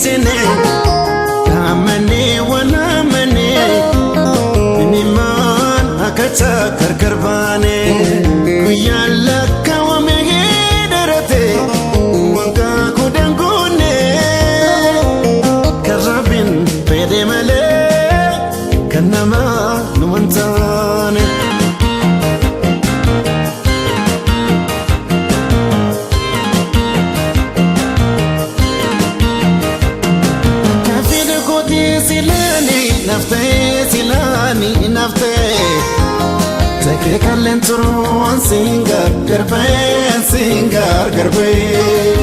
Murteessine dhaamannee waan amannee mimmaan akka gargar baane guyyaan lakkaawame dheerate waan kaakuu danguune kan rabbiin fedhe malee kan namaa nu hin taane. Kaafee kootii silaanii naftee silaanii naftee Takee kalleen turuun siin gargar ba'ee siin gargar ba'ee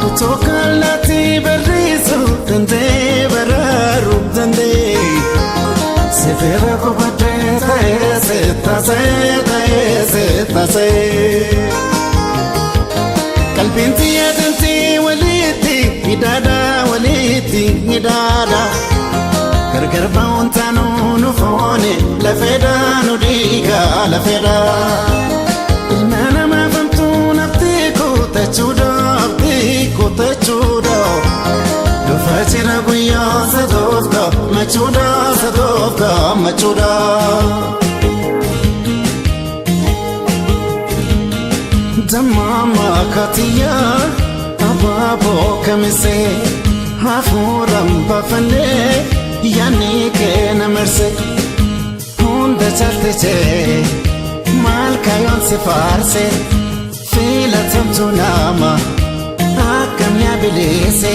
Otoo kallattii barreessuu danda'ee baraaruu danda'ee Sifeera qubadhee ta'ee seetasee ta'ee seetasee. Qalbiin xiyyeetantii walitti hidhaadha walitti hidhaadha. Gargar ba'uun taanuu nu foone lafeedha nu dhiiga lafeedha. Ilma namaa famtuu nafti kutachuudha abdii kutachuudha. Dhufa jira guyyaa sadoof gammachuudha sadoof gammachuudha. Dammaama katiyaa abaaboo kamisee hafuuraan baafannee yaadni kee na marse hunda caaltijee maal kayoon si faarse filatamtu nama akkam yaa bileesse.